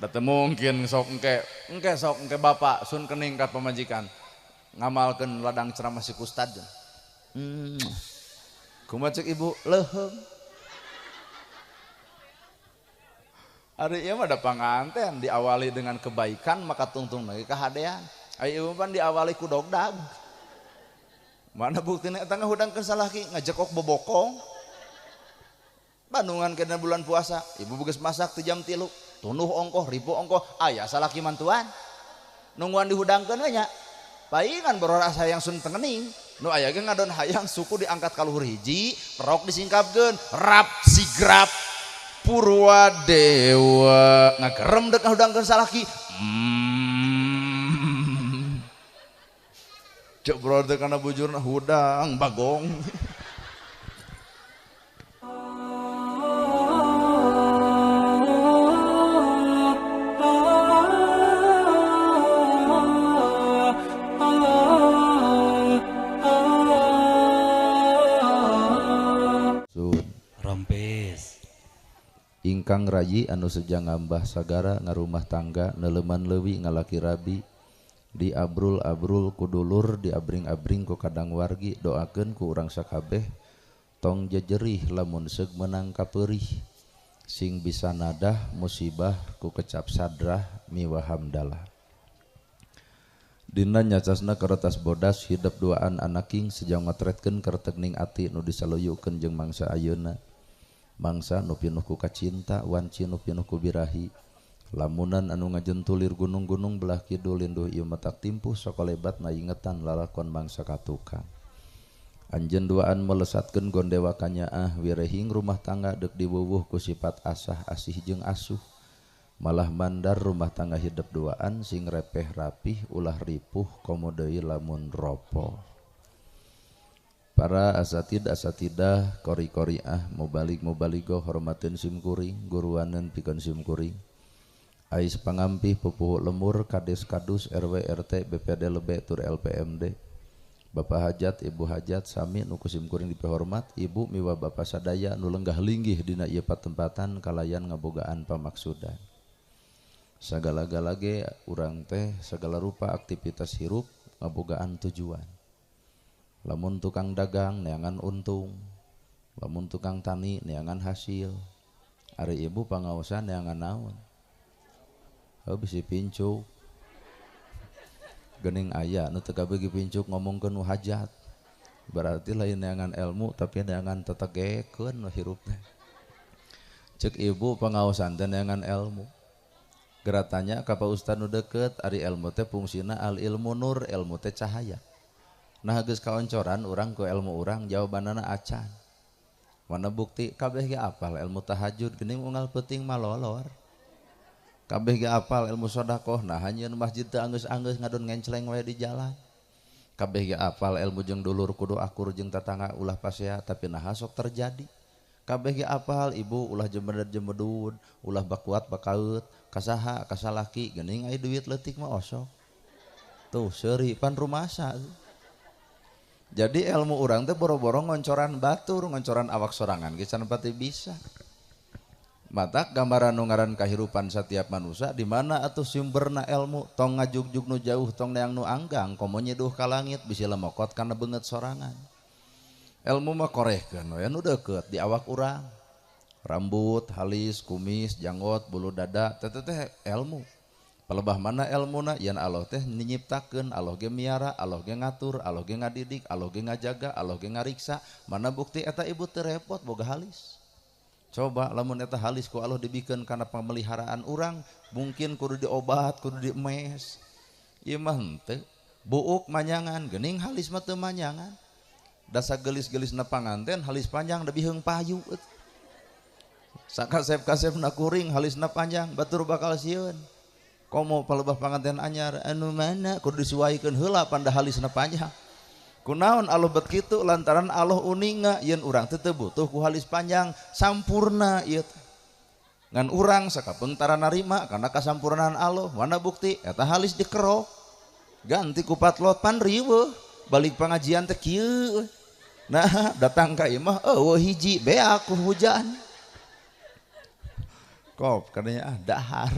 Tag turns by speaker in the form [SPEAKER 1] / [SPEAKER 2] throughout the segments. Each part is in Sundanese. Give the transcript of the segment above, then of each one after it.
[SPEAKER 1] Da teu mungkin sok engke, engke sok engke bapak sun kening ka pamajikan ngamalkeun ladang ceramah si ustad. Kumaha cek ibu leuheung. Ari ieu mah da panganten diawali dengan kebaikan maka tungtung lagi kahadean. Ari ieu mah diawali ku dogdag. Mana buktina eta ngahudangkeun salaki ngajekok bobokong. Bandungan kena bulan puasa, ibu geus masak ti jam 3, tunuh ongkoh, ribu ongkoh, aya salaki mantuan. Nungguan dihudangkeun we nya. Paingan borora hayang sun tengening, nu aya ge ngadon hayang suku diangkat ka luhur hiji, rok disingkapkeun, rap sigrap purwa dewa ngagerem dek ngahudangkeun salaki. Cek bro teh kana bujurna hudang bagong. Ingkang rayi anu sejang ngambah sagara ngarumah tangga neleman leuwi ngalaki rabi diabrul-abrul ku dulur diabring-abring ku kadang wargi doakeun ku urang sakabeh tong jejerih lamun seug meunang kapeurih sing bisa nadah musibah ku kecap sadrah miwa hamdalah. Dina nyacasna keretas bodas hidep duaan anaking sejang ngotretkeun kertekning ati nu disaluyukeun jeung mangsa ayeuna mangsa nu pinuh ku kacinta wanci nu pinuh ku birahi lamunan anu ngajentulir gunung-gunung belah kidul linduh ieu matak timpuh sakolebat naingetan lalakon mangsa katukang anjeun duaan melesatkeun gondewa kanyaah wirehing rumah tangga deuk diwuwuh ku sifat asah asih jeung asuh malah mandar rumah tangga hidep duaan sing repeh rapih ulah ripuh komo deui lamun ropoh. Para asatid asatidah kori-koriah mubalik mubaligoh hormatin simkuring guruanan pikeun simkuring ais pangampih pupuhu lemur kades kadus RW RT BPD lebe tur LPMD Bapak hajat ibu hajat sami nu ku simkuring dipihormat ibu miwa bapak sadaya nu lenggah linggih dina ieu patempatan kalayan ngabogaan pamaksudan sagala-gala ge urang teh sagala rupa aktivitas hirup ngabogaan tujuan. Lamun tukang dagang neangan untung, lamun tukang tani neangan hasil, ari ibu pangaosan neangan naon? Heuh bisi pincuk. Geuning aya nu teu kabeugi pincuk ngomongkeun nu hajat. Berarti lain neangan ilmu tapi neangan tetegekeun nu hirup teh. Ceuk ibu pangaosan teh neangan ilmu. Geura tanya ka Pak Ustad nu deukeut, ari ilmu teh fungsina al ilmu nur, ilmu teh cahaya. Nah geus kaoncoran urang ku ilmu urang jawabanana acan. Mana bukti kabeh ge apal ilmu tahajud geuning unggal peuting malolor. Kabeh ge apal ilmu sedekah nah nyieun masjid teu anggeus-anggeus ngadon ngencleng wae di jalan. Kabeh ge apal ilmu jeung dulur kudu akur jeung tatangga ulah pasea tapi naha sok terjadi. Kabeh ge apal ibu ulah jemeded-jemedud, ulah bakuat bakaeut, kasaha kasalaki geuning aya duit leutik mah osok. Tuh seuri pan rumasa. Jadi ilmu urang teh boro-boro ngoncoran batur, ngoncoran awak sorangan ge can pati bisa. Matak gambaran nu ngaran kahirupan setiap manusia di mana atuh sumberna ilmu tong ngajugjug nu jauh tong neang nu anggang komo nyeduh ka langit bisi lemokot kana beungeut sorangan. Ilmu mah korehkeun we nu deukeut di awak urang. Rambut, halis, kumis, janggot, bulu dada teh teh ilmu. Palebah mana elmuna yen Allah teh nyiptakeun, Allah ge miara, Allah ge ngatur, Allah ge ngadidik, Allah ge ngajaga, Allah ge ngariksa. Mana bukti eta ibu teu repot boga halis. Coba lamun eta halis ku Allah dibikeun kana pemeliharaan urang, mungkin kudu diobat, kudu diemes. Ieu mah henteu. Buuk manyangan, geuning halis mah teu manyangan. Dasa geulis-geulisna panganten halis panjang da biheung payu. Sakasep-kasepna kuring halisna panjang batur bakal sieun. Komo palebah panganten anyar anu mana kudu disuaikeun heula panda halisna panjang. Kunaon Allah bet kitu lantaran Allah uninga yen urang teh teu butuh ku halis panjang sampurna ieu teh. Ngan urang sakapeung tara narima kana kasampurnaan Allah, mana bukti eta halis dikerok. Ganti ku patlot pan riweuh, balik pangajian teh kieu. Nah, datang ka imah eueuh hiji beak ku hujan. Kop katanya ah dahar.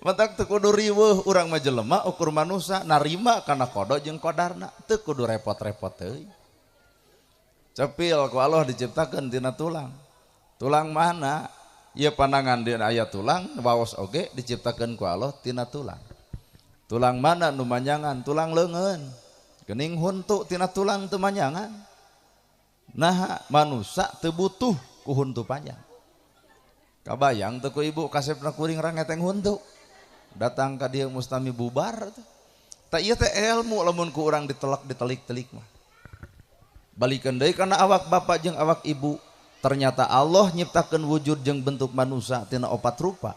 [SPEAKER 1] Matak teu kudu riweuh urang mah jelema ukur manusa narima kana qada jeung qadarna teu kudu repot-repot teuing. Cepil ku Allah diciptakeun tina tulang. Tulang mana? Ieu panangan dina aya tulang waos oge diciptakeun ku Allah tina tulang. Tulang mana nu manjangan? Tulang leungeun. Geuning huntu tina tulang teu manjangan. Nah, manusa teu butuh ku huntu panjang. Kabayang teu ku ibu kasepna kuring rangeteng huntu. Datang ka dieu mustami bubar teh. Tah ieu teh ilmu lamun ku urang ditelak ditelik-telik mah. Balikeun deui kana awak bapak jeung awak ibu. Ternyata Allah nyiptakeun wujud jeung bentuk manusa tina opat rupa.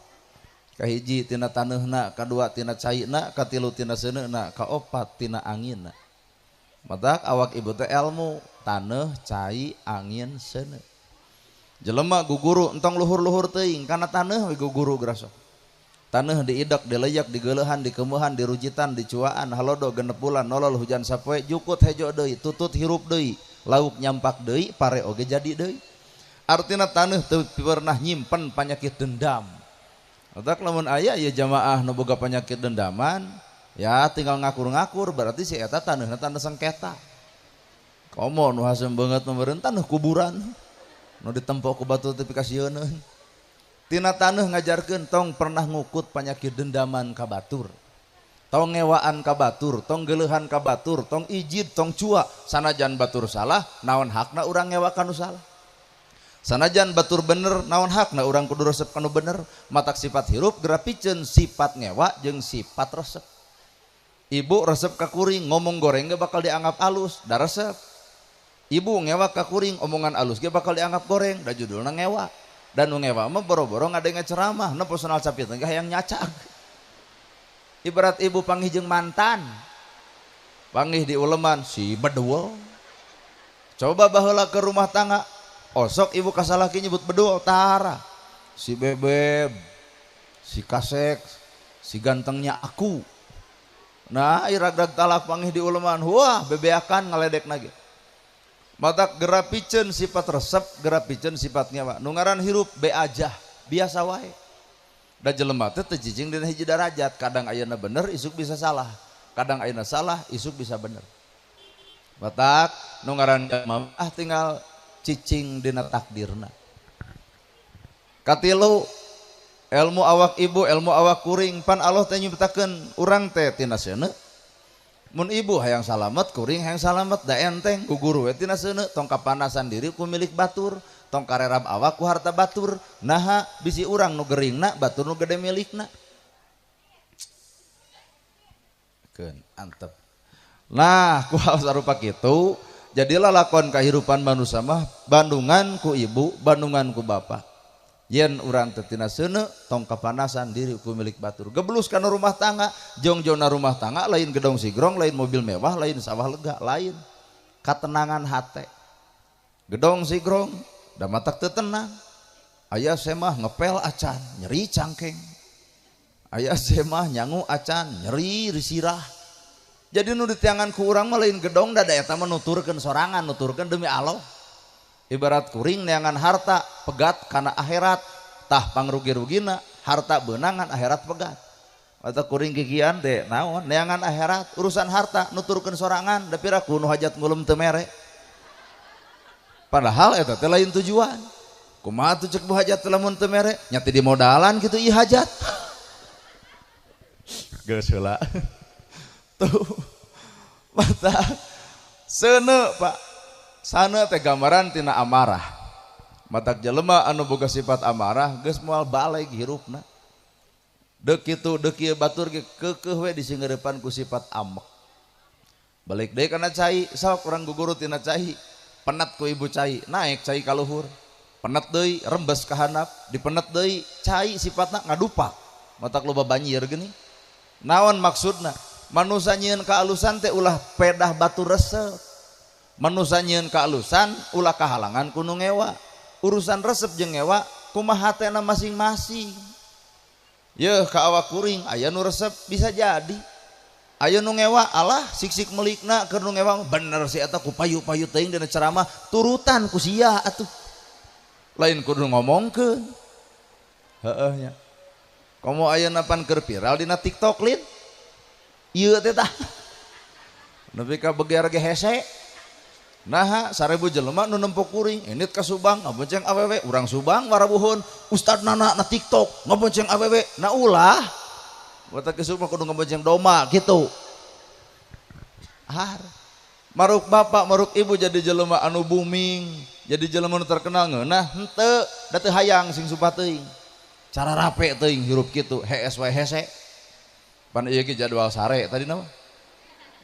[SPEAKER 1] Kahiji tina taneuhna, kadua tina caina, katilu tina seuneuna, kaopat tina anginna. Matak awak ibu teh ilmu taneuh, cai, angin, seuneu. Jelema guguru entong luhur-luhur teuing kana taneuh we guguru gerasok. Taneuh diidak, dileyak, digeuleuhan, dikemeuhan, dirujitan, dicuaan, halodo genep bulan, nolol hujan sapoe, jukut hejo deui, tutut hirup deui, lauk nyampak deui, pare oge jadi deui. Artina taneuh teu pernah nyimpen panyakit dendam. Matak lamun aya ieu jamaah nu boga panyakit dendaman, ya tinggal ngakur-ngakur berarti si eta taneuhna taneuh sengketa. Komo nu haseum beungeut meureun taneuh kuburan. Nu ditempo ku batur teu pikasieuneun. Tina taneuh ngajarkeun tong pernah ngukut panyakit dendaman ka batur. Tong ngewaan ka batur, tong geuleuhan ka batur, tong ijid, tong cua. Sanajan batur salah, naon hakna urang ngewa ka nu salah. Sanajan batur bener, naon hakna urang kudu resep ka nu bener. Matak sifat hirup geura piceun sifat ngewa jeung sifat resep. Ibu resep ka kuring, ngomong goreng ge bakal dianggap alus, da resep. Ibu ngewa ka kuring, omongan alus ge bakal dianggap goreng, da judulna ngewa. Dan nu ngewa mah boro-boro ngadenge ceramah, nu personal capit teh hayang nyacag. Ibarat ibu panggih jeung mantan. Panggih di uleman si bedul. Coba baheula ke rumah tangga, osok ibu kasalaki nyebut bedul tara. Si bebeb, si kasek, si gantengnya aku. Nah, iragrag talak panggih di uleman, wah bebeakan ngaledek nage. Matak gera piceun sifat resep, gera piceun sifat ngewa. Nu ngaran hirup be aja, biasa wae. Da jelema teh teu cicing dina hiji darajat, kadang ayeuna bener isuk bisa salah, kadang ayeuna salah isuk bisa bener. Matak nu ngaran ah tinggal cicing dina takdirna. Katilu ilmu awak ibu, ilmu awak kuring, pan Allah teh nyiptakeun urang teh tina seuneu. Mun ibu hayang salamet, kuring hayang salamet, da enteng guguru we tina seuneu, tong kapanasan diri ku milik batur, tong karerab awak ku harta batur. Naha bisi urang nu geringna, batur nu gede milikna. Keun antep. Nah, ku hal sarupa kitu, jadilah lakon kahirupan manusia mah bandungan ku ibu, bandungan ku bapak. Yen urang teh tina seuneu, tong kapanasan diri ku milik batur. Geblus kana rumah tangga, jongjona rumah tangga lain gedong sigrong, lain mobil mewah, lain sawah lega, lain katenangan hate. Gedong sigrong da matak teu tenang. Aya semah ngepel acan, nyeri cangkeng. Aya semah nyangu acan, nyeri risirah. Jadi nu ditiangan ku urang mah lain gedong da eta mah nuturkeun sorangan, nuturkeun demi Allah. Ibarat kuring neangan harta pegat kana akhirat, tah pangrugi-rugina harta beunangan akhirat pegat. Atau kuring gigian teh naon neangan akhirat, urusan harta nuturkeun sorangan da piraku nu hajat ngulum teu mere. Padahal eta teh lain tujuan. Kumaha tuh cek bu hajat lamun teu mere, nya teh dimodalan kitu ieu hajat. Geus heula. Tuh. Mata seuneu Pak. Sana teh gambaran tina amarah. Matak jelema anu boga sifat amarah geus moal baleg hirupna. Deuk kitu deuk ieu batur ge keukeuh we disingeurepan ku sifat amek. Balik deui kana cai, sok urang guguru tina cai. Penat ku ibu cai, naik cai ka luhur. Penat deui rembes ka handap, dipenet deui cai sifatna ngadupak. Matak loba banjir geuning. Naon maksudna? Manusa nyieun kaalusan teh ulah pedah batur resep. Manusa nyieun kaalusan ulah kahalangan ku nu ngewa. Urusan resep jeung ngewa kumaha hatena masing-masing. Yeuh ka awak kuring aya nu resep bisa jadi. Aya nu ngewa alah sik-sik melikna keur nu ngewa bener si eta ku payu-payu teuing dina ceramah turutan ku sia atuh. Lain kudu ngomongkeun. Heueuh nya. Komo ayeuna pan keur viral dina TikTok lin. Ieu teh tah. Nepi ka beger ge hese. Naha 1000 jelema nu nempo kuring, indit ka Subang ngabonceng awewe, urang Subang warabuhun, ustad nana na TikTok ngabonceng awewe, na ulah. Batak ke Subang kudu ngabonceng doma gitu. Har. Maruk bapak, maruk ibu jadi jelema anu booming, jadi jelema nu terkenal ngeunah henteu, da teu hayang sing sumpah teuing. Cara rape teuing hirup kitu, hees wae hese. Pan ieu ge jadwal sare tadi mah.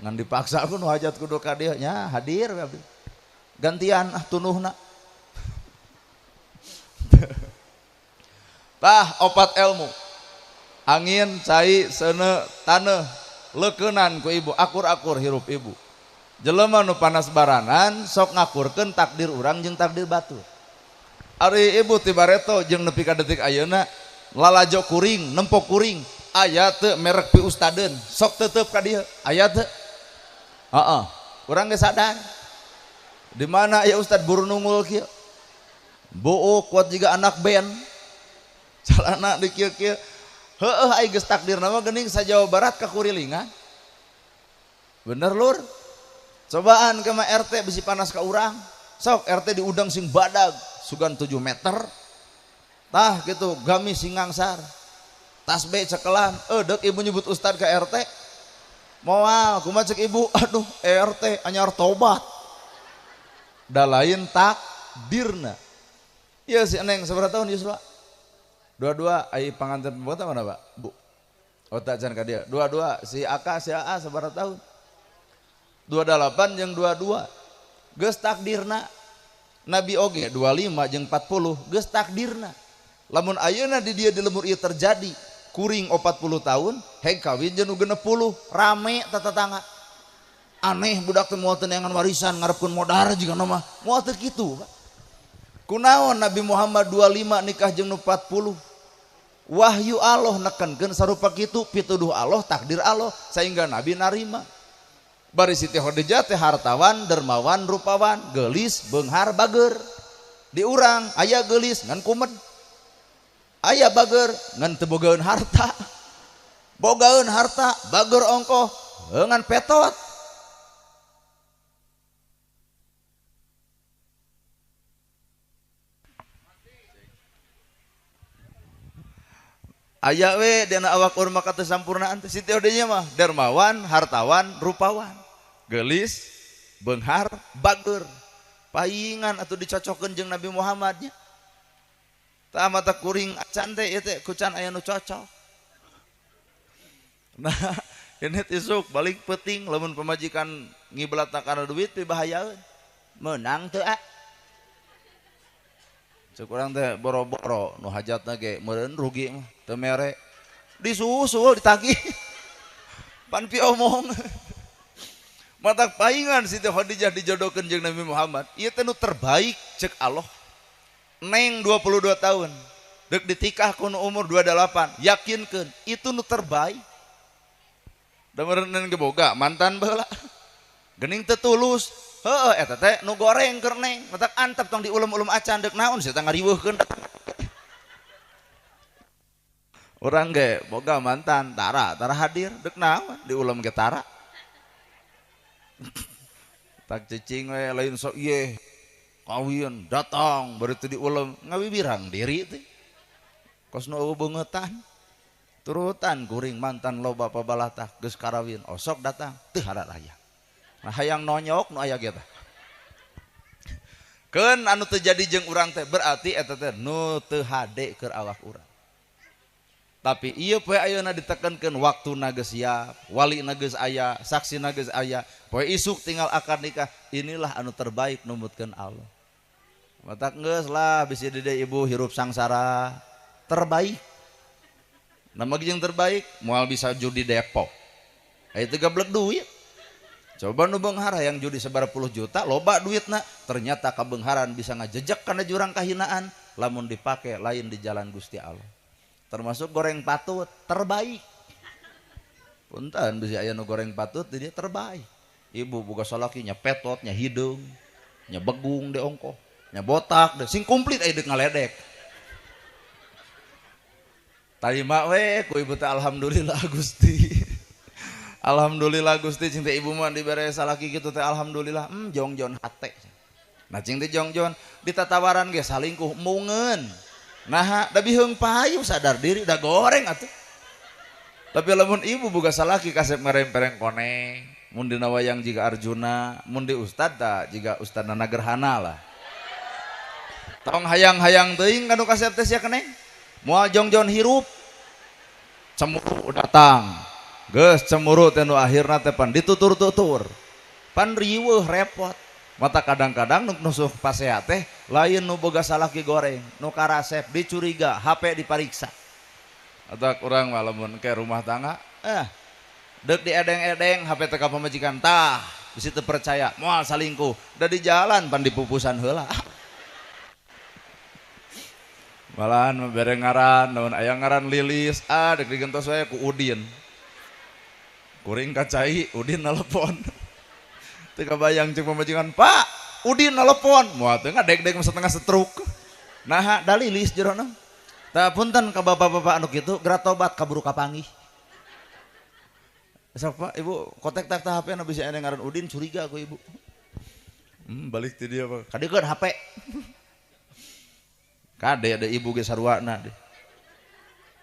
[SPEAKER 1] Ngan dipaksa aku nu hajat kudu ka dieu nya hadir we abdi. Gantian ah tunuhna. Tah opat ilmu. Angin, cai, seuneu, taneuh, leukeunnan ku ibu, akur-akur hirup ibu. Jelema nu panas baranan sok ngakurkeun takdir urang jeung takdir batur. Ari ibu ti bareto jeung nepi ka detik ayeuna lalajo kuring, nempo kuring, aya teu merek pi ustadeun, sok tetep ka dieu, aya teu? Heeh, urang geus sadar. Di mana aya ustad buru nungul kieu? Buuk kuat jiga anak band. Calana di kieu-kieu. Heueuh ai geus takdirna mah geuning sa Jawa Barat ka kurilingan. Bener lur? Cobaan ke ma RT bisi panas ka urang. Sok RT diundang sing badag, sugan 7 meter. Tah gitu, gamis sing ngangsar. Tas be cekelan, deuk ibu nyebut ustad ka RT. Moal, kumaha cek ibu? Aduh, RT anyar tobat. Da lain takdirna. Ieu si Eneng sabaraha tahun Yuswa? 22, ai panganten pembuatan mana, Pak? Bu. Oh, tak can ka dia. 22, si Aka si AA sabaraha tahun? 28 jeung 22. Geus takdirna. Nabi oge 25 jeung 40 geus takdirna. Lamun ayeuna di dieu di lemur ieu terjadi kuring 40 tahun, heg kawin jeung nu 60, rame tatatangga. Aneh budak teh moal teu neangan warisan ngarepkeun modar jiga mah. Moal teu kitu, Pak. Kunaon Nabi Muhammad 25 nikah jeung nu 40? Wahyu Allah nekenkeun sarupa kitu, pituduh Allah, takdir Allah sehingga Nabi narima. Bari Siti Khadijah teh hartawan, dermawan, rupawan, geulis, beunghar, bager. Di urang aya geulis ngan kumed. Aya bager ngan teu bogaeun harta. Bogaeun harta, bager ongkoh, ngan petot. Aya we dina awak urang mah katesampurnaan teh Siti Khadijah mah dermawan, hartawan, rupawan. Geulis, beunghar, bager. Paingan atuh dicocokeun jeung Nabi Muhammad nya. Tah mata kuring acan teh ieu teh kucan aya nu cocok. Nah, ini isuk balik peuting lamun pamajikan ngiblatna kana duit teh bahayaeun. Meunang teu ah? Cek urang teh boro-boro nu hajatna ge meureun rugi mah teu mere. Disusul ditagih. Pan pi omong. Matak paingan Siti Khadijah dijodohkeun jeung Nabi Muhammad. Ieu teh nu terbaik cek Allah. Neng 22 tahun, dek ditikah ku nu umur 28, yakinkeun itu nu terbaik. Da meureun ge boga mantan baheula. Geuning teu tulus. Heueuh eta teh nu goreng keur neng, matak antep tong diulem-ulem acan deuk naon sia teh ngariweuhkeun. Urang ge boga mantan tara, tara hadir deuk naon diulem ge tara. Tak cicing we lain sok ieu kawin datang baru teu diulem ngawibirang diri teh. Kos nu eueuh beungeutan. Turutan kuring mantan loba pabalatah geus karawin osok datang teu hararaya. Nah hayang nonyok nu aya ge tah. Keun anu teu jadi jeung urang teh berarti eta teh nu teu hade keur awak urang. Tapi ieu poe ayeuna ditekankeun waktuna geus siap, walina geus aya, saksina geus aya, poe isuk tinggal akad nikah, inilah anu terbaik numutkeun Allah. Matak geus lah bisi dede ibu hirup sangsara terbaik. Nama jeung terbaik moal bisa judi Depok. Aya teu gablek duit. Coba nu beunghar hayang judi sabaraha puluh juta loba duitna, ternyata kabeungharan bisa ngajejek kana jurang kahinaan lamun dipake lain di jalan Gusti Allah. Termasuk goreng patut terbaik. Punten bisi aya nu goreng patut di dia terbaik. Ibu boga salaki nya petot, nya hideung, nya begung de ongkoh, nya botak de sing komplit aya deuk ngaledek. Tarima we ku ibu teh alhamdulillah Gusti. Alhamdulillah Gusti cing teh ibu mah dibere salaki kitu teh alhamdulillah. Jongjon hate. Nah cing teh jongjon ditatawaran ge salingkuh mungeun. Nah da biheung payu sadar diri da goreng atuh. Tapi lamun ibu boga salaki kasep ngarempereng koneng, mun dina wayang jiga Arjuna, mun di ustad ta jiga ustad Nana Gerhana lah. Tong hayang-hayang teuing kanu kasep teh sia keneng. Moal jongjon hirup. Cemburu datang. Geus cemburu teh nu akhirna teh pan ditutur-tutur. Pan riweuh repot. Mata kadang-kadang nu nusuh pasea teh lain nu boga salaki goreng, nu karasep dicuriga, HP dipariksa. Atau kurang mah lamun ke rumah tangga, deuk diedeng-edeng HP teh ka pamajikan tah, bisi teu percaya, moal salingkuh. Da di jalan pan dipupusan heula. Malahan bere ngaran, naon aya ngaran Lilis, dek digentos wae ku Udin. Kuring kacai, Udin nelpon. Teu kabayang ceuk pamajikan, "Pak, Udin nelpon." Moal teu ngadeg-deg setengah setruk. Naha da Lilis jerona. Tah punten ka bapak-bapak anu kitu geura tobat kaburu kapanggih. Sok Pak, Ibu kotek tak tah HP na bisa aya ngaran Udin curiga ku ibu. Balik ti dieu Pak. Kadeukeun HP. Kade ada ibu ge saruana deh.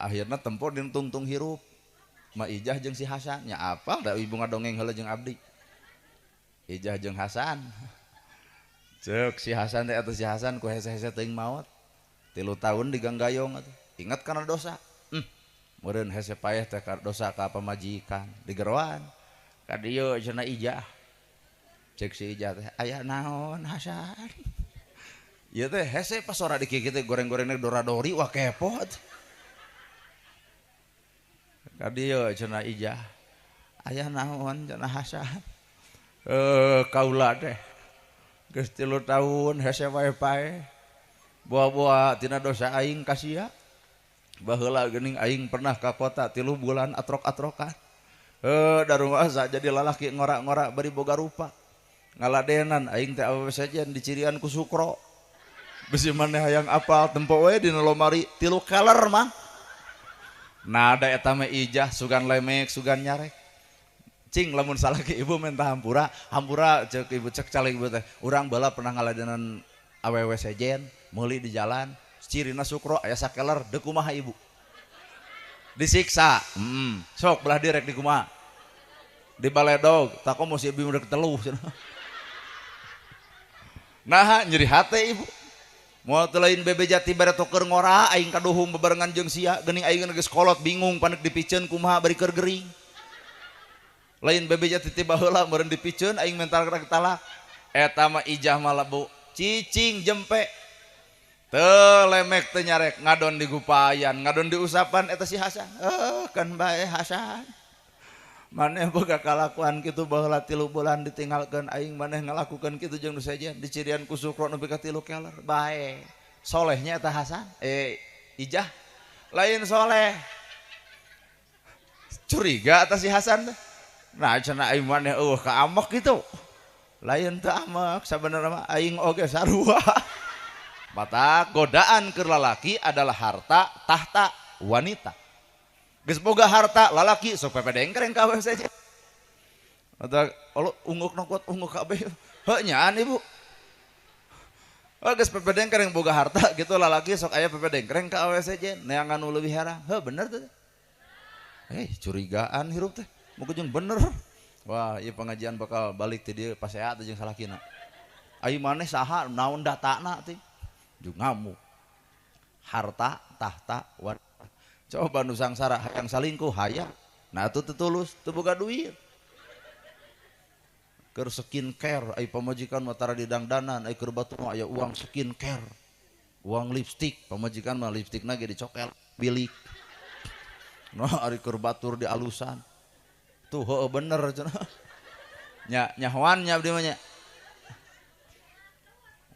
[SPEAKER 1] Akhirna tempo dintungtung hirup. Ma Ijah jeung si Hasan nya apal da ibu ngadongeng heula jeung abdi. Ijah jeung Hasan. Ceuk si Hasan teh atuh si Hasan ku hese-hese teuing maot. 3 tahun diganggayong atuh. Ingat kana dosa. Meureun hese paeh teh ka dosa ka pamajikan digeroan. Ka dieu cenah Ijah. Ceuk si Ijah teh aya naon Hasan? Ieu teh hese pas ora dikikit teh goreng-gorengna dora-dori wah kepo atuh. Ka dieu cenah Ijah. Aya naon cenah Hasan? Kaula teh geus 3 tahun hese wae paeh. Boa-boa tina dosa aing ka sia. Baheula geuning aing pernah ka kota 3 bulan atrok-atrokan. Darumasa jadi lalaki ngora-ngora bari boga rupa. Ngaladenan aing teh awewe sejen dicirian ku Sukro. Bisi maneh hayang apal tempo we dina lomari 3 keler mah. Nah da eta mah Ijah sugan lemek sugan nyarek. Cing lamun salaki ibu minta hampura, hampura ceuk ibu cek caleg ibu teh. Urang baheula pernah ngaladenan awewe sejen meuli di jalan, cirina Sukro aya sakeler deuk kumaha ibu. Disiksa. Sok belah direk di kumaha. Di baledog, takomo si ibu rek teluh cenah. Naha nyeri hate ibu. Moal teu lain bebe jati bare toker ngora aing kaduhung bebarengan jeung sia geuning aing geus kolot bingung panek dipiceun kumaha bari keur gering. Lain bebe jati ti baheula meureun dipiceun aing mental rek talak. Eta mah Ijah mah lebu cicing jempe. Teu lemek teu nyarek ngadon digupayan ngadon diusapan eta si Hasan. Kan bae Hasan. Maneh boga kalakuan kitu baheula 3 bulan ditinggalkeun aing maneh ngalakukeun kitu jeung nu sejen dicirian ku Sukro nepi ka 3 keler bae. Solehnya eta Hasan Ijah lain soleh. Curiga eta si Hasan teh. Nah cenah aing maneh eueuh ka amek kitu. Lain teu amek sabenerna mah aing oge sarua. Mata godaan keur lalaki adalah harta, tahta, wanita. Geus boga harta lalaki sok pepedengkreng ka awewe sejen. Atau olo ungguk nu kuat ungguk kabeh. Heuh nyaan ibu. Oh geus pepedengkreng boga harta gitu lalaki sok aya pepedengkreng ka awewe sejen neangan nu leuwih herang. Heuh bener teh. Curigaan hirup teh. Muga jeung bener. Wah, ieu pengajian bakal balik ti dieu pasea teh jeung salakina. Ai maneh saha naon datana teh? Jeung ngamuk. Harta, tahta, wanita. Coba nu sangsara hayang salingkuh hayang. Nah atuh teu tulus, teu boga duit. Keur skincare ai pamajikan mah tara didangdanan, ai keur batur mah aya uang skincare. Uang lipstik, pamajikan mah lipstikna ge dicokel bilik. Nah ari keur batur di alusan. Tuh heueuh bener cenah. Nya nyahoan nya abdi mah nya.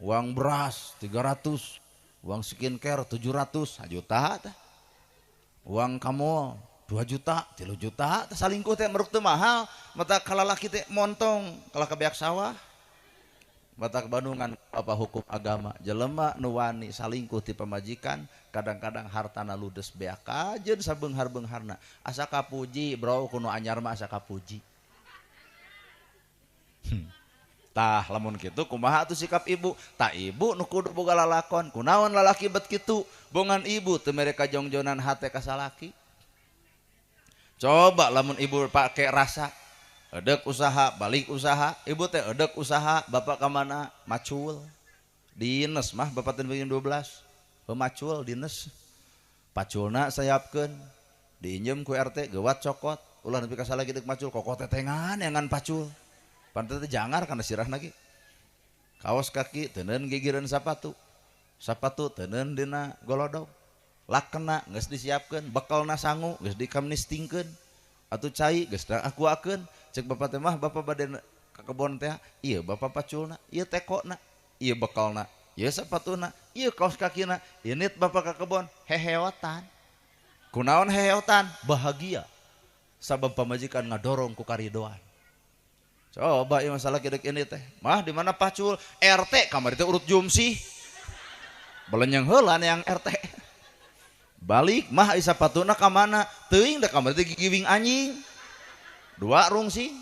[SPEAKER 1] Uang beras 300, uang skincare 700, juta teh. Uang kamu 2 juta, 3 juta, teh salingkuh teh meruk teu mahal, mata kalalaki teh montong, kalah ka beak sawah. Batak Bandungan apa hukum agama jelema nu wani salingkuh ti pamajikan kadang-kadang hartana ludes beak kajeun sabeunghar-beungharna asa kapuji bro kuno anyar mah asa kapuji. Tah lamun kitu kumaha atuh sikap ibu? Tah ibu nu kudu boga lalakon kunaon lalaki bet kitu bongan ibu teu mere kajongjonan hate ka salaki. Coba lamun ibu pake rasa edek usaha balik usaha ibu teh edek usaha bapak ka mana macul diines mah bapak teh 12 pemacul diines paculna sayapkeun diinjem ku RT gewat cokot ulah nepi ka salaki deuk macul kokoh tetengan ngan pacul pantes teh jangar kana sirahna ge kaos kaki teuneun gigireun sapatu sapatu teuneun dina golodog lakena geus disiapkeun bekelna sangu geus dikamnistingkeun atuh cai geus akuakeun cek bapak teh mah bapak bade ka kebon teh ieu bapak paculna ieu tekona ieu bekelna ieu sapatuna ieu kaos kakina init bapak ka kebon heheotan kunaon heheotan bahagia sabab pamajikan ngadorong ku karidoan. Coba ieu masalah kidek ini teh mah di mana pacul RT kamari teh urut jumsih belenyeng heula yang RT balik mah ai sapatuna ka mana teuing da kamari teh gigiwing anjing dua rungsing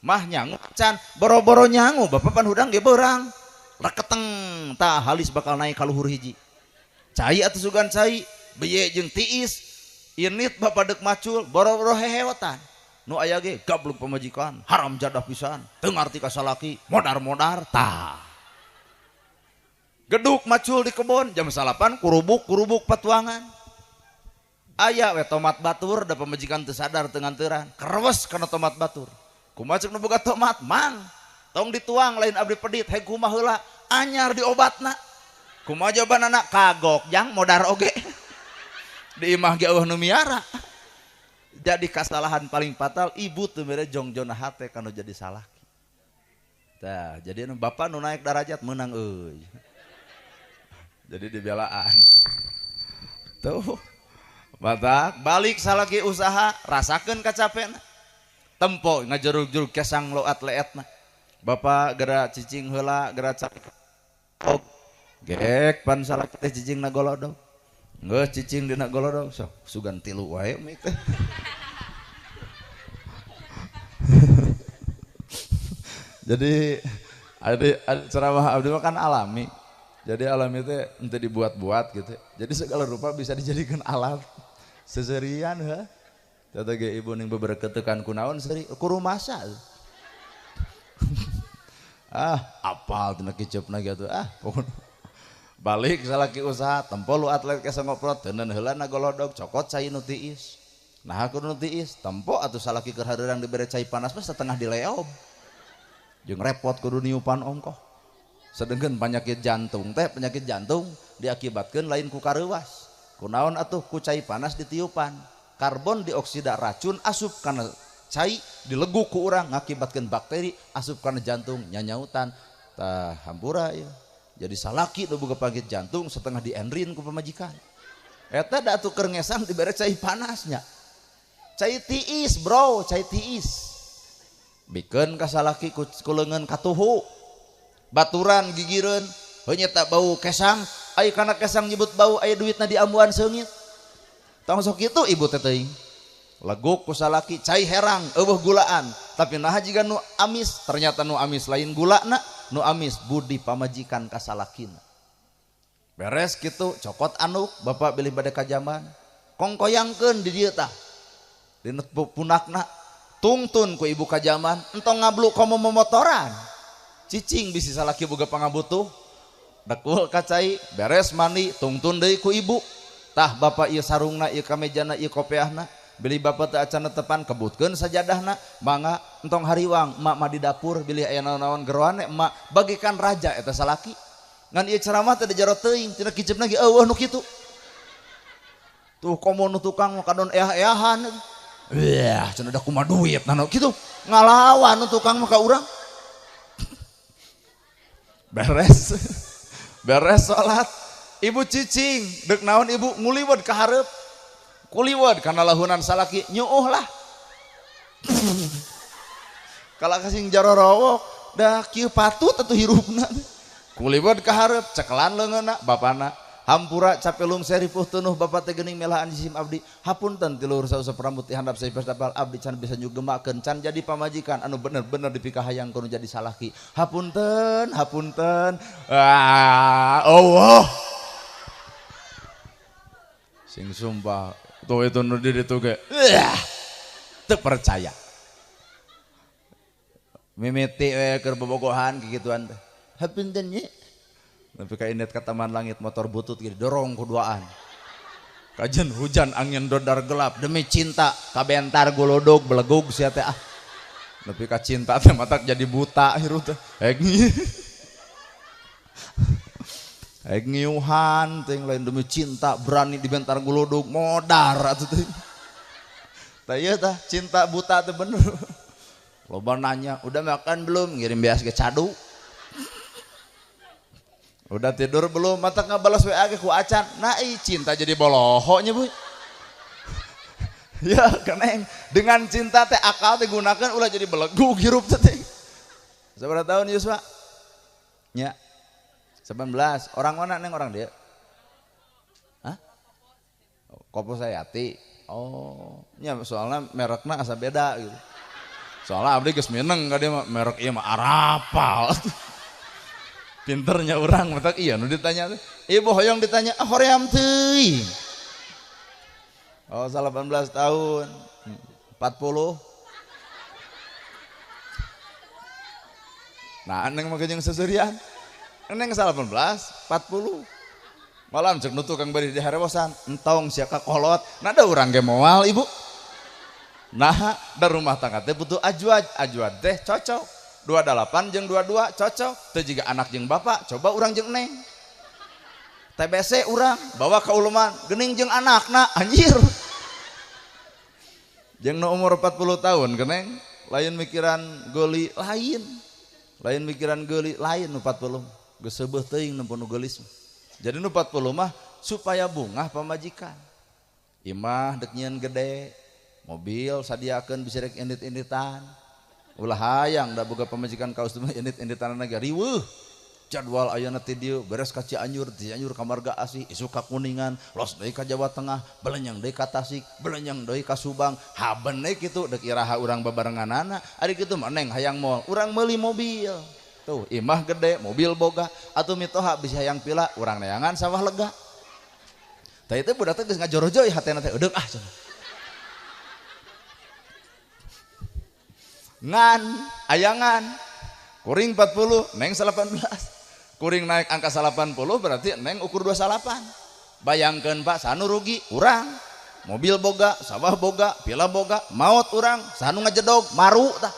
[SPEAKER 1] mah nyangu can boro-boro nyangu bapak pan hudang ge beurang reketeng tah halis bakal naik ka luhur hiji cai atuh sugan cai beye jeung tiis init bapak deuk macul boro-boro heheotan nu aya ge gablug pamajikan haram jadah pisan teu ngarti ka salaki modar-modar tah geduk macul di kebon jam 9 kurubuk-kurubuk patuangan aya we tomat batur da pamajikan teu sadar teu nganteran kerewes kana tomat batur kumaha ceuk nu boga tomat mang tong dituang lain abdi pedit heg kumaha heula anyar diobatna kumaha jawabanana kagok jang modar oge di imah ge eueuh nu miara. Jadi kesalahan paling fatal ibu teu mere jongjona hate kanu jadi salaki. Tah jadi nu bapak nu naik darajat meunang euy. Jadi dibelaan. Tuh batak balik salaki usaha rasakeun kacapena tempo ngajerug-jerug kesang loat leetna bapak geura cicing heula geura cak gek pan salaki teh cicing na golodog geus cicing dina golodog sok sugan tilu wae mi teh. Jadi ada ceramah abdi mah kan alami. Jadi alami teh henteu dibuat-buat gitu. Jadi segala rupa bisa dijadikan alat. Seserian heuh. Tata ge ibu ning bebereketekan kunaon seri kurumasa. Ah, apal tina kiceupna ge atuh. Ah, pokona balik salaki usaha tempo lu atlet kesang ngoprot teuneun heula na golodog cokot cai nu tiis. Nah aku nu tiis tempo atuh salaki keur hareurang dibere cai panas mah setengah dileob. Jeung repot kudu niupan ongkoh. Sedengkeun penyakit jantung teh penyakit jantung diakibatkeun lain ku kareuwas. Kunaon atuh ku cai panas ditiupan. Karbon dioksida racun asup kana cai dileguk ku urang ngakibatkeun bakteri asup kana jantung nyanyautan. Tah hampura ieu. Jadi salaki nu boga penyakit jantung setengah dienrin ku pamajikan. Eta da atuh keur ngesang dibere cai panasnya. Cai tiis bro, cai tiis. Bikeun ka salaki ku leungeun katuhu. Baturan gigireun, heuh nya bau kesang, ai kana kesang nyebut bau aya duitna diambuan seungit. Tong sok kitu ibu teh teuing. Leguk ku salaki cai herang eueuh gulaan, tapi naha jiga nu amis, ternyata nu amis lain gulana, nu amis budi pamajikan ka salakina. Beres kitu cokot anuk bapak bilih bade kajaman, kongkoyangkeun di dieu tah. Dina punakna tungtun ku ibu kajaman, entong ngablu komo momotoran. Cicing bisi salaki boga pangabutuh. Dekul ka cai, beres mandi, tungtun deui ku ibu. Tah bapak ieu sarungna, ieu kamejana, ieu kopeahna. Bilih bapak teu acan tepan kebutkeun sajadahna, mangga entong hariwang, emak mah di dapur bilih aya naon-naon geroane emak bagikan raja eta salaki. Ngan ieu ceramah teh jaro teuing, tina kiceupna ge eueuh nu kitu. Tuh komo nu tukang mah kadon eah-eahan. Wah, cenah da kumaha duit nano kitu. Ngalawan nu tukang mah ka urang. Beres. Beres salat, ibu cicing, deuk naon ibu nguliwet ka hareup. Kuliwet kana lahunan salaki nyuuh lah. Kalau kasing jarorowok Da kieu patut atuh hirupna. Kulibod ka hareup cekelan leungeunna bapana. Hampura capelung seripuh tunuh bapak teh geuning melahan jisim abdi. Hapunten ti luhur sausap rambut ti handap saipes dapal abdi can bisa nyugemakeun can jadi pamajikan anu bener-bener dipikahayang kudu jadi salaki. Hapunten, hapunten. Ah, Allah. Sing sumpah tuh itu nu di ditu ge. Teu percaya. Mimiti we keur bobogohan kikituan teh. Hapunten nya. Tapi ka inet ka taman langit motor butut gitu dorong kuduaan. Kajen hujan angin dodar gelap demi cinta kabentar golodog belegug sia teh ah. Tapi ka cinta teh matak jadi buta hirup teh. Ek ngiuhan teh lain demi cinta berani dibentar golodog modar atuh teh. Tah ieu tah cinta buta teh bener. Loba nanya, udah makan belum? Ngirim beas ke cadu. Udah tidur belum? Mata ngebalas WA ke ku acan. Nah, cinta jadi bolohoknya, Bu. Ya, keneng. Dengan cinta teh akal teh gunakan ulah jadi belegu hirup teh. Seberapa tahun Yuswa? Ya. 19. Orang mana neng orang dia? Hah? Kopo Sayati. Oh, nya soalnya merekna asa beda gitu. Soalnya abdi geus mineng ka dia mah merek ieu mah arapal. Pinternya orang matak iya nu ditanya teh. Ibu hoyong ditanya ah hoream teuing. Oh, 18 tahun. 40. Nah, neng mah jeung seserian. Neng 18, 40. Malam cek nu tukang bari diharewosan, entong sia ka kolot. Nah, da urang ge moal ibu. Nah, da rumah tangga teh butuh ajuad, ajuad teh cocok. 28 jeung 22 cocok. Teu jiga anak jeung bapak, coba urang jeung neng. TBC urang bawa ka uluman, geuning jeung anakna anjir. Jeung nu umur 40 tahun keneng, lain mikiran geuli lain. Lain mikiran geuli lain nu 40. Geus seubeuh teuing nu geulis. Jadi nu 40 mah supaya bungah pamajikan. Imah dek nyieun gede, mobil sadiakeun bisa rek indit-inditan. Ulah hayang da boga pamajikan kaos mah indit-inditanana ge riweuh. Jadwal ayeuna ti dieu beres ka Cianjur, ti Cianjur ka Marga Asih, isuk ka Kuningan, los deui ka Jawa Tengah, belenyang deui ka Tasik, belenyang deui ka Subang, haben deui kitu deuk iraha urang babarenganana. Ari kitu mah neng hayang moal, urang meuli mobil. Tuh, imah gede, mobil boga, atuh mitoha bisi hayang pila, urang neangan sawah lega. Tah itu budak teh geus ngajorojoy hatena teh eudeuk ah cenah. Ngan ayangan kuring 40 neng 18. Kuring naik angka 80 berarti neng ukur 28. Bayangkeun Pak, sanu rugi urang. Mobil boga, sawah boga, pila boga, maot urang, sanu ngajedog, maru tah.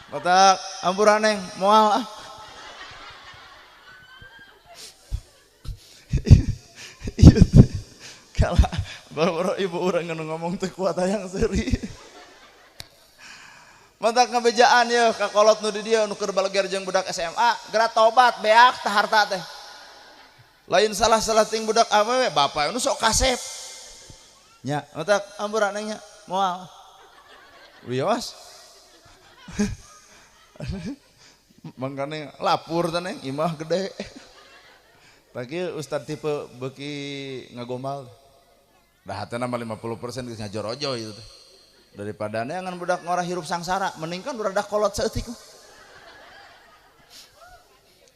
[SPEAKER 1] Kata ampura neng, moal ah. Ieu teh kala baru-baru ibu urang ngomong teh kuat hayang seuri. Mata ngabejaan ya ka kolot nu di dieu nu keur baleger jeung budak SMA, geura tobat beak tah harta teh. Lain salah-salah ting budak awewe, bapak nu sok kasep. Nya, mata ampura neng nya, moal. Wios. Mangkane lapur teh neng, imah gede. Tah ustad tipe beuki ngagombal. Dah hatena mah 50% geus ngajorojo itu teh. Daripada neangan budak ngora hirup sangsara, mending kan rada kolot saeutik.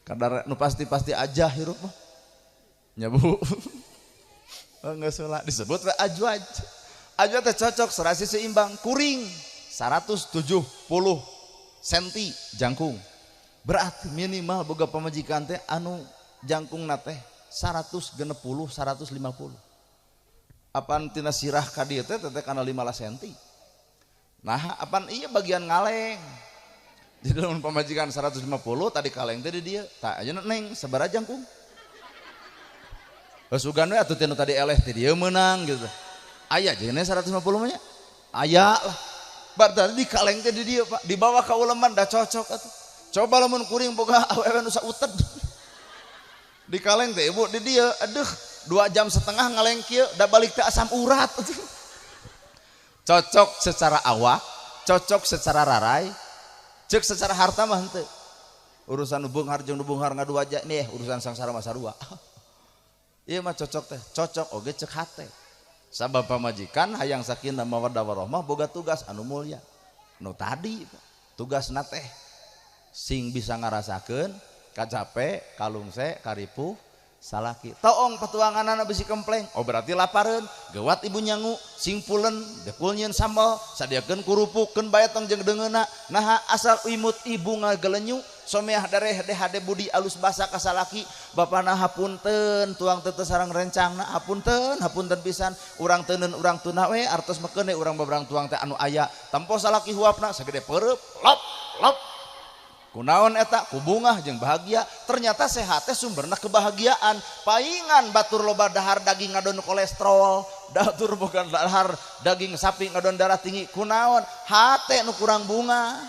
[SPEAKER 1] Kadar nu pasti-pasti aja hirup mah. Nya Bu. Oh, geus ulah disebut we ajwaj. Ajwaj teh cocok serasi seimbang, kuring 170 cm jangkung. Berarti minimal boga pamajikan teh anu jangkungna teh 160 150. Apan tina sirah ka dieu teh teh kana 15 cm. Nah, apan iya bagian ngaleng. Jadi lamun pamajikan 150 tadi kaleng teh di dieu, tah ayeuna neng sabaraha jangkung? Geus ugan we atuh tinu tadi eleh ti dieu meunang gitu. Aya jeung 150 mah nya. Aya lah. Berarti di kaleng teh di dieu Pak, dibawa ka uleman da cocok atuh. Coba lamun kuring boga awewe nu sauted. Di kaleng teh ibu di dieu, aduh 2,5 jam ngaleng kieu da balik teh asam urat atuh. Cocok secara awak, cocok secara rarai, Cek secara harta mah henteu. Urusan nu beunghar jeung nu beunghar ngadu aja nih urusan sangsara mah sarua. Ieu mah cocok teh, cocok oge cek hate. Sabab pamajikan hayang sakinah mawaddah warahmah boga tugas anu mulia. Nu tadi tugasna teh sing bisa ngarasakeun kacape, kalungse, karipuh salaki. Toong patuanganana bisi kempleng. Oh berarti lapareun, gewat ibu nyangu, sing pulen, dekul nyieun sambal, sadiakeun kurupuk, keun bae tong jeung deungeunna. Naha asal imut ibu ngagelenyu, someah dareh DHD budi alus basa ka salaki, bapana hapunten, tuang teu sareng rencangna, hapunten, hapunten pisan, urang teuneun urang tuna we, artos mekeun we urang babarang tuang teh anu aya. Tempo salaki huapna sagede peureub, lop lop. Kunaon eta kubungah jeung bahagia, ternyata sehat teh sumberna kebahagiaan. Paingan batur loba dahar daging ngadon kolesterol, batur bukan dahar daging sapi ngadon darah tinggi. Kunaon hate nu kurang bunga.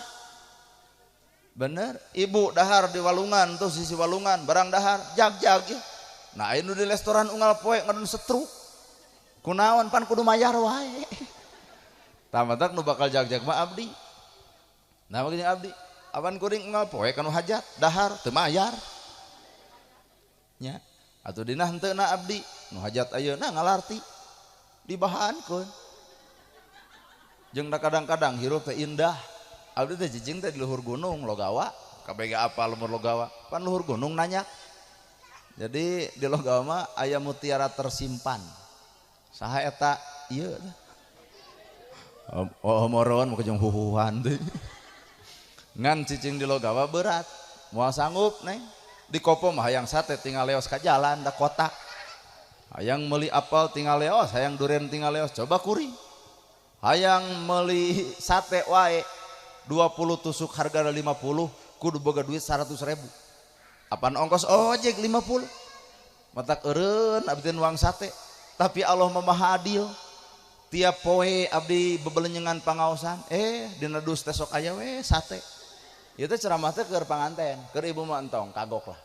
[SPEAKER 1] Bener, ibu dahar di walungan tuh sisi walungan barang dahar jag-jag ya. Nah anu di restoran unggal poe ngadon setruk. Kunaon pan kudu mayar wae. Tamatak nu bakal jag-jag mah abdi. Nah jeung abdi awan kuring unggal poe kanu hajat dahar teu mayar nya atuh dina henteu na abdi nu hajat ayeuna ngalarti dibahankeun jeung kadang-kadang hirup teh indah abdi teh cicing teh di luhur gunung Logawa kabeh ge apal lumur Logawa pan luhur gunung nanya jadi di Logawa mah aya mutiara tersimpan saha eta ieu oh moron mah jeung huhuhan teh ngan cicing di Logawa berat moal sanggup neng di Kopo mah hayang sate tinggal leos ka jalan da kota hayang meuli apel tinggal leos hayang durian tinggal leos coba kuring hayang meuli sate wae 20 tusuk harga 50 kudu boga duit 100.000 apaan ongkos ojek 50 matak eureun abdi nuang sate tapi Allah Maha Adil tiap poe abdi bebelenyengan pangaosan dina dus teh sok aya we sate. Ieu teh ceramah teh keur panganten, keur ibu mah entong kagok lah.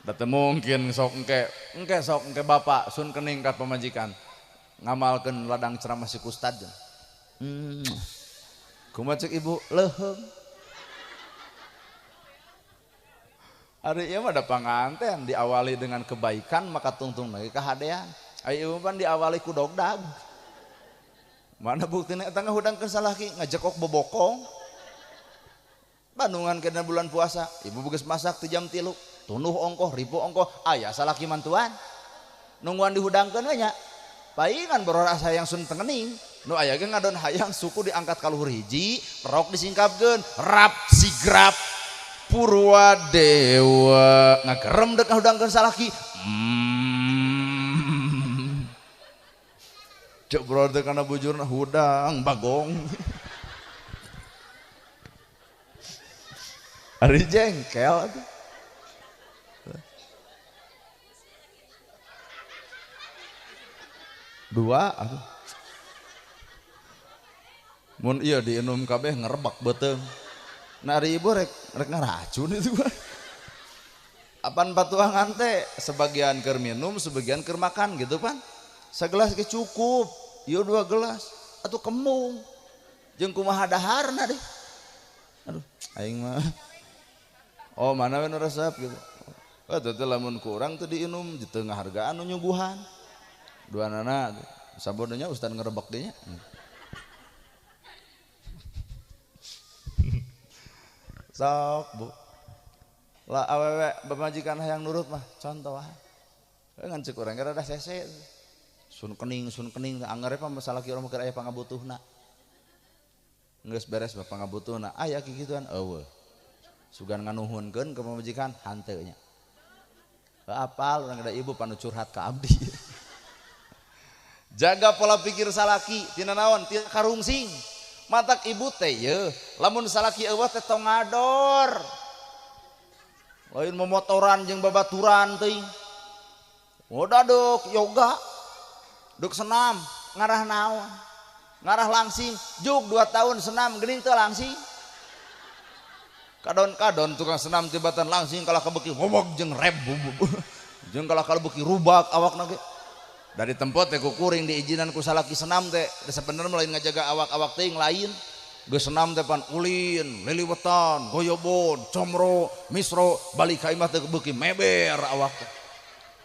[SPEAKER 1] Da teu mungkin sok engke, engke sok engke bapak sun kening ka pamajikan ngamalkeun ladang ceramah si kustad. Kumaha cek ibu leuheung. Ari ieu mah da panganten diawali dengan kebaikan maka tungtung lagi kahadean. Ari ibu pan diawali ku dogdag. Mana buktina eta ngahudangkeun salaki ngajekok bobokong. Bandungan kena bulan puasa, ibu geus masak ti jam 3, tunuh ongkoh, ribu ongkoh, aya salaki mantuan. Nungguan dihudangkeun we nya. Paingan borora hayang sun tengening, nu aya ge ngadon hayang suku diangkat ka luhur hiji, rok disingkapkeun, rap sigrap purwa dewa ngagerem dek ngahudangkeun salaki. Cek bro teh kana bujurna hudang bagong. Ari jengkel atuh. Dua atuh. Mun ieu diinum kabeh ngerebak beuteung. Nah ari ibu rek rek ngaracun itu mah. Apan patuangan teh sebagian keur minum, sebagian keur makan gitu pan. Segelas ge cukup, ieu 2 gelas atuh kemung. Jeung kumaha daharna deh. Aduh, aing mah. Oh, mana we nu resep gitu. Oh, teh lamun ku urang teu diinum di tengah hargaan nu nyuguhan. Dua nana sabodonya ustad ngerebek dinya. Sok, Bu. Lah awewe pamajikan hayang nurut mah contoh wae. Ngan ceuk urang ge rada sese. Sun kening anggar pa masalah ki urang mah keur aya pangabutuhna. Geus beres mah pangabutuhna aya kikituan eueuh. Sugan nganuhunkeun ka pamajikan hanteu nya. Apal urang da ibu panu curhat ka abdi. Jaga pola pikir salaki tina naon tina karungsing. Matak ibu teh ye lamun salaki eueuh teh tong ngador. Lain momotoran jeung babaturan teuing. Udah duk yoga. Duk senam ngarah naon ngarah langsing juk 2 tahun senam geuning teu langsing kadon-kadon tukang senam tibatan langsing kalah kabeuki ngomong jeung reb jeung kalah kabeuki rubak awakna ge dari tempat teh kukuring diizinan ku salaki senam teh sabenerna lain ngajaga awak-awak teuing lain Geus senam teh pan ulin, liliwetan, goyobon, comro, misro, balik ka imah teh beuki meber awak teh.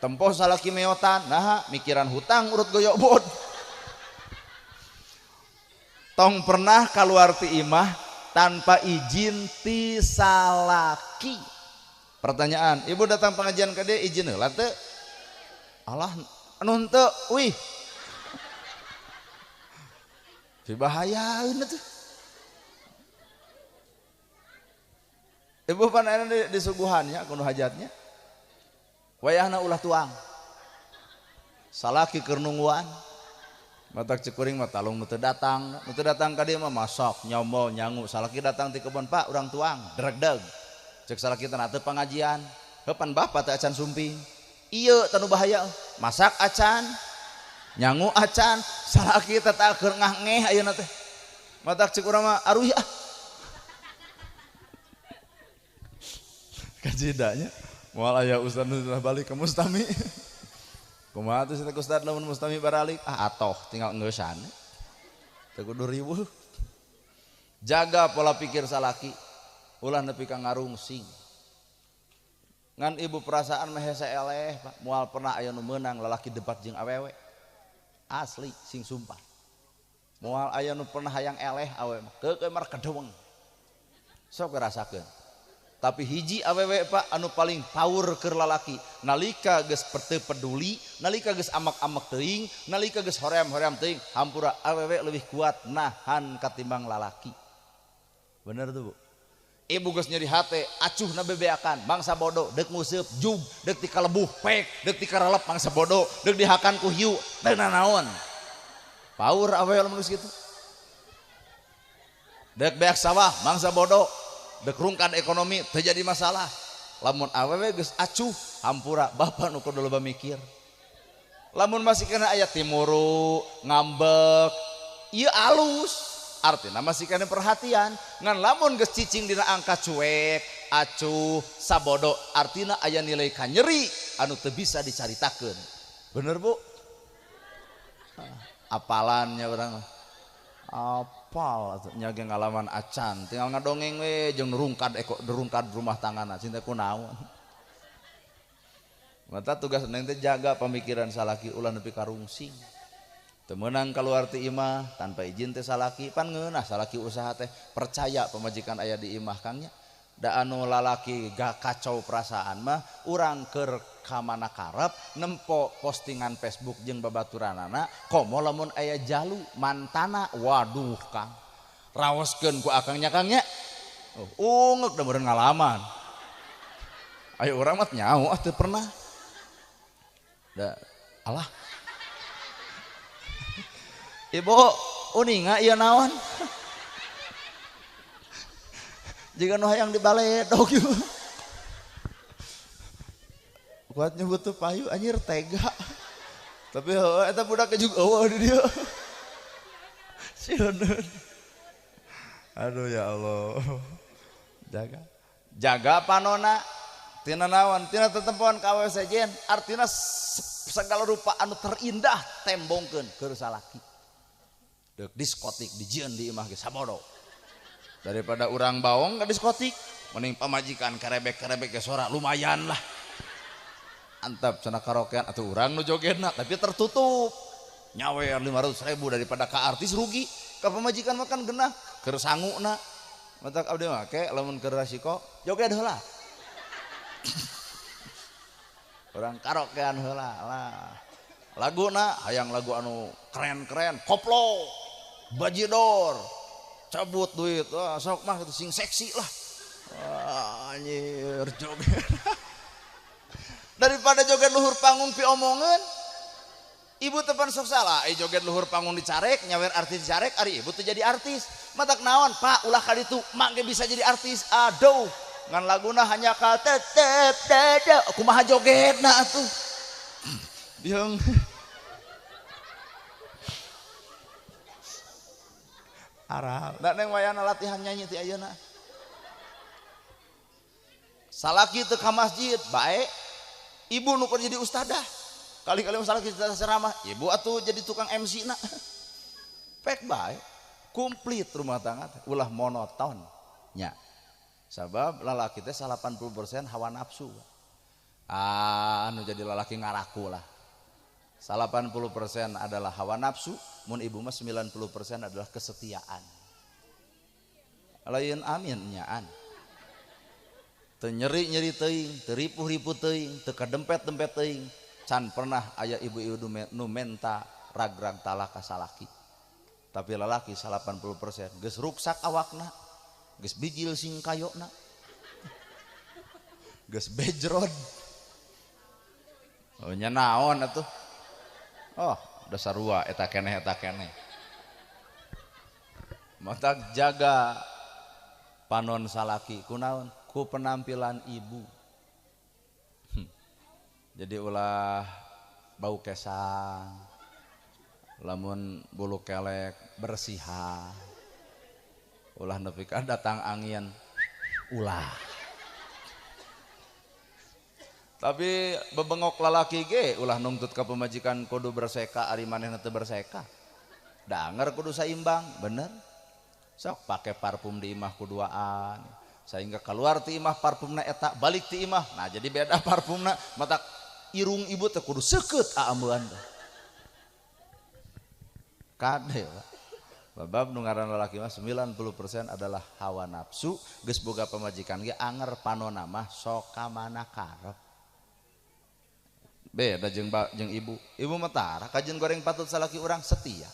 [SPEAKER 1] Tempo salaki meotan, naha mikiran hutang urut goyobon. Tong pernah keluar ti imah tanpa izin ti salaki. Pertanyaan, ibu datang pengajian ka dieu izin heula teu? Alah, anu henteu, wih. Dibahayaeun atuh. Ibu pan aya disuguhannya kudu hajatnya. Wayahna ulah tuang. Salaki keur nungguan. Matak cekuring mah talung nu teu datang, nu teu datang ka dieu mah masak, nyombol, nyangu. Salaki datang ti kebon, Pak, urang tuang, dregdeg. Cek salaki teh teu pangajian. Heuh pan bapak teh acan sumping. Ieu teh nu bahaya. Masak acan, nyangu acan, salaki teh tah keur ngah-ngeh ayeuna teh. Matak cek urang mah aruh ah. Kajidanya moal aya ustad nu balik ke mustami. Kumaha tuh teh ustad lamun mustami baralik ah atoh tinggal engeusan. Teu kudu riweuh. Jaga pola pikir salaki ulah nepi ka ngarungsing. Ngan ibu perasaan mah hese eleh Pak, moal pernah aya nu meunang lalaki debat jeung awewe. Asli sing sumpah. Moal aya nu pernah hayang eleh awewe mah keukeuh mar kedeweng. Sok rasakeun. Tapi hiji awewe Pak anu paling power keur lalaki nalika geus teu peduli, nalika geus amak-amak teuing, nalika geus hoream-hoream teuing, hampura awewe leuwih kuat nahan katimbang lalaki. Bener tuh Bu. Ibu geus nyeri hate, acuhna bebeakan, mangsa bodoh, deuk nguseup, jug, deuk tikalebuh, pek, deuk tikarelep mangsa bodoh, deuk dihakan ku hiu, teu nanaon. Power awewe lamun geus kitu. Deuk beak sawah, mangsa bodoh. Dek rungkan ekonomi terjadi masalah. Lamun awewe geus acuh hampura bapak nu kudu loba mikir. Lamun masih kena aya timuru ngambek ieu alus artina masih kena perhatian. Ngan lamun geus cicing dina angka cuek acuh sabodo artina aya nilai kanyeri anu teu bisa dicaritakeun. Bener Bu? Apalannya urang apal atuh nya ge ngalaman acan tinggal ngadongeng we jeung rungkad eko rungkad rumah tanggana cinta kunaon. Mata tugas neng teh jaga pemikiran salaki ulah nepi ka rungsing. Teu meunang kaluar ti imah tanpa izin teh salaki pan ngeunah salaki usaha teh percaya pamajikan aya di imah kang nya. Da anu lalaki gak kacau perasaan mah urang keur ka mana karep nempo postingan Facebook jeung babaturanana komo lamun aya jalu mantana waduh Kang raoskeun ku akangnya Kang nya. Oh, ungek da meureun ngalaman. Ayo urang mah nyaho ah teu pernah. Da alah. Ibu uninga ieu naon? Jika nu hayang dibaledog ieu. Kuat nyebut tuh payu anjir tega. Tapi heueuh eta budak juga eueuh di dieu. Sieun. Aduh ya Allah. Jaga. Jaga panona tina naon? Tina tetempoan ka awewe sejen artina segala rupa anu terindah tembongkeun keur salaki. Deuk diskotik dijieun di imah ge sabodo. Daripada urang baong ke diskotik mending pamajikan karebek-karebek ke sora lumayan lah. Antap cenah karaokean atuh urang nu jogetna tapi tertutup. Nyawer 500.000 daripada ka artis rugi, ka pamajikan makan genah keur sanguna. Matak abdi mah ke lamun keur rasiko joget heula. Urang karaokean heula lah. Laguna hayang lagu anu keren-keren, koplo, bajidor. Cabut duit, wah, sok mah sing seksi lah. Wah, anjir joget. Daripada joget luhur panggung pi omongan, ibu tepan sok salah, joget luhur panggung dicarek, nyawer artis dicarek, ari ibu tuh jadi artis. Matak naon, Pak, ulah kaditu, mak ge bisa jadi artis. Aduh, ngan laguna hanya ka tetep dada, kumaha jogetna atuh. Biung. Arah, da neng wayana latihan nyanyi ti ayeuna. Salaki teu ka masjid, bae. Ibu nu keur jadi ustadah. Kali-kali salaki ceramah, ibu atuh jadi tukang MC na. Pek bae. Komplit rumah tangga teh ulah monoton nya. Sabab lalaki teh 80% hawa nafsu. Ah, anu jadi lalaki ngaraku lah. 80% adalah hawa nafsu, mun ibu mah 90% adalah kesetiaan. Lain amin nyaan. Teu nyeri-nyeri teuing, teu ripuh-ripuh teuing, teu kadempet-dempet teuing. Can pernah aya ibu-ibu nu menta rag-rag talak ka salaki. Tapi lalaki 80% geus ruksak awakna, geus bijil singkayona, geus bejrod. Oh nya naon atuh? Oh, dasar sarua eta keneh eta keneh. Matak jaga panon salaki kunaon? Ku penampilan ibu. Jadi ulah bau kesang, lamun bulu kelek bersihan, ulah nepi ka datang angin, ulah. Tapi bebengok lalaki ge ulah nungtut ka pemajikan kudu berseka ari manehna teu berseka. Danger kudu saimbang, bener. Sok pake parfum di imah kuduaan. Sehingga keluar ti imah parfumna eta balik ti imah. Nah jadi beda parfumna, matak irung ibu teh kudu seukeut aambean teh. Kade Pak. Babab nu ngaran lalaki mah 90% adalah hawa nafsu, geus boga pamajikan ge anger panona mah sok ka mana karep. Beda jeung ibu. Ibu mah tara kajeun goreng patut salaki urang setia.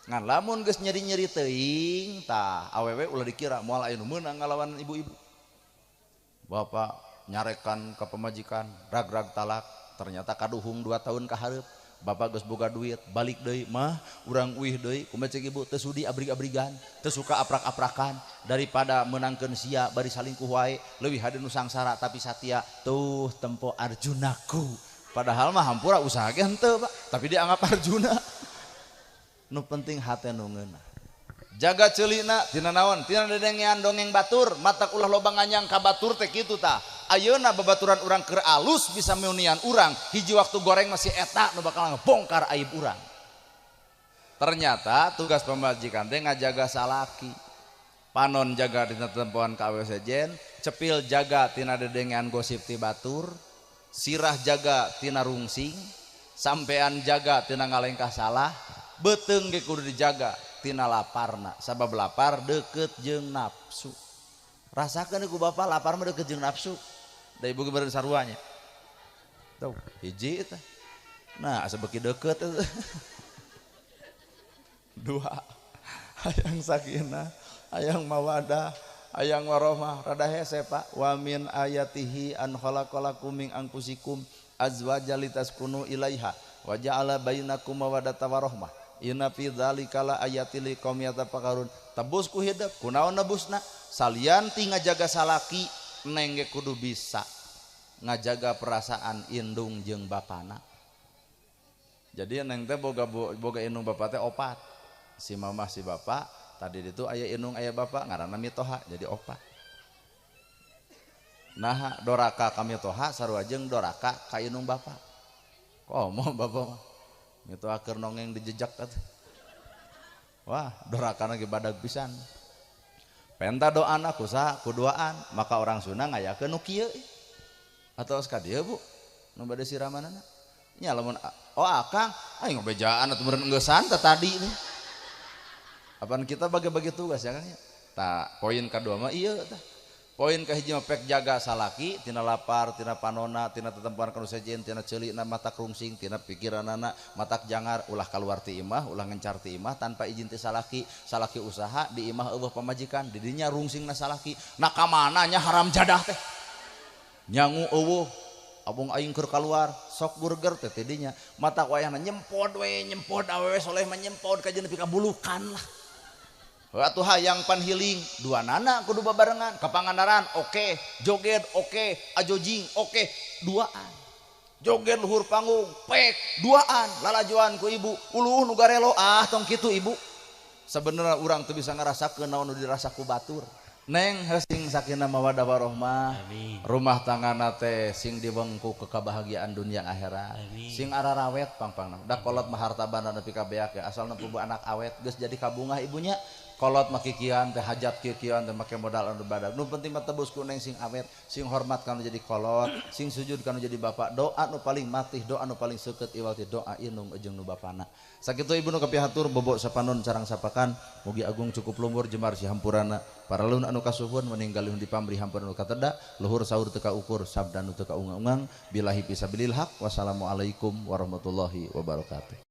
[SPEAKER 1] Ngan lamun geus nyeri-nyeri teuing tah awewe ulah dikira moal aya nu meunang ngalawan ibu-ibu. Bapak nyarekan ka pamajikan rag-rag talak ternyata kaduhung 2 tahun ka hareup. Bapak geus boga duit balik deui mah urang uih deui kumaha cek ibu teu sudi abrig-abrigan teu suka aprak-aprakan daripada meunangkeun sia bari salingkuh wae leuwih hade nu sangsara tapi satia tuh tempo Arjunaku. Padahal mah hampura usaha ge henteu Pak, tapi dianggap Arjuna. Nu penting hate nu ngeunah. Jaga ceulina tina naon? Tina dedengean dongeng batur, matak ulah loba nganyang ka batur teh kitu tah. Ayeuna babaturan urang keur alus bisa meunian urang, hiji waktu goreng masih eta nu bakal ngebongkar aib urang. Ternyata tugas pamajikan teh ngajaga salaki. Panon jaga tina tempoan ka awewe sejen, cepil jaga tina dedengean gosip ti batur, sirah jaga tina rungsing, sampean jaga tina ngalengkah salah, beuteung ge kudu dijaga tina laparna, sabab lapar deukeut jeung nafsu. Rasakeun ku bapak lapar mah deukeut jeung nafsu. Da ibu ge beureun saruanya. Tuh, hiji eta. Nah, asa beuki deukeut eta. Dua, hayang sakinah, hayang mawadah, hayang warahmah, rada hese Pak. Wa min ayatihi an khalaqalakum min anfusikum azwaja litaskunu ilaiha wa ja'ala bainakum mawaddatan warahmah. Inna fi dzalika la ayatil liqaumin yatafakkarun. Tebus ku hidup, kunaon nebusna? Salian ti ngajaga salaki, neng ge kudu bisa ngajaga perasaan indung jeung bapana. Jadi neng teh boga indung bapa teh opat. Si mamah si bapak, tadi itu aya indung aya bapak ngaranna mitoha jadi opat. Nah, doraka ka mitoha sarua jeung doraka ka indung bapak. Komo bapak mah. Mitoha keur nongeng dijejak atuh. Wah, dorakana ge badag pisan. Penta doana ku saha ku duaan, maka orang Sunda ngayakeun nu kieu. Ataos ka dieu Bu, nu bade siramanana. Nya lamun oh akang, aing ngabejaan atuh meureun engeusan teh tadi nih. Apaan kita bagi-bagi tugas ya Kang ya. Tah, poin kadua mah ieu tah. Poin kahiji mah pek jaga salaki tina lapar, tina panona, tina tetempuan kanu sejen, tina ceulina matak rungsing, tina pikiranana matak jangar, ulah kaluar ti imah, ulah ngencar ti imah tanpa izin ti salaki. Salaki usaha di imah eueuh pamajikan, di dinya rungsingna salaki. Nah ka mana nya haram jadah teh? Nyangu eueuh, abong aing keur kaluar, sok burger teh ti dinya. Matak wayahna nyempod we, nyempod awewe soleh mah nyempod ka jeung nepi ka bulukan lah. Atuh hayang pan healing, dua nana kudu babarengan, ka Pangandaran oke, joget oke, ajojing oke, duaan. Joget luhur panggung, pek, duaan, lalajoan ku ibu, uluh nu garelo, ah tong kitu ibu. Sebenarnya urang teu bisa ngarasakeun naon nu dirasa ku batur. Neng sing sakinah mawaddah warahmah, rumah tanggana teh sing diwengku ke kebahagiaan dunia akhirat. Amin. Sing ararawet pangpangna. Da kolot mah harta banda nepi ka beak asal nempuh anak awet geus jadi kabungah ibunya. Kolot mah kikian teh hajat kikian teh make modal anu badag. Nu penting mah tebus ku neng sing awet, sing hormat kanu jadi kolot, sing sujud kanu jadi bapak. Doa nu paling matih, doa nu paling seukeut iwal ti doa indung jeung nu bapana. Sakitu ibu nu kapihatur bobok sapanon carang sapakan, mugi agung cukup lumur jemar si hampurana. Paralun anu kasuhun meninggal di pamri hampura nu kateda, luhur sahur teu kaukur sabda nu teu kaungang-ungang, billahi fisabilil haq. Wassalamualaikum warahmatullahi wabarakatuh.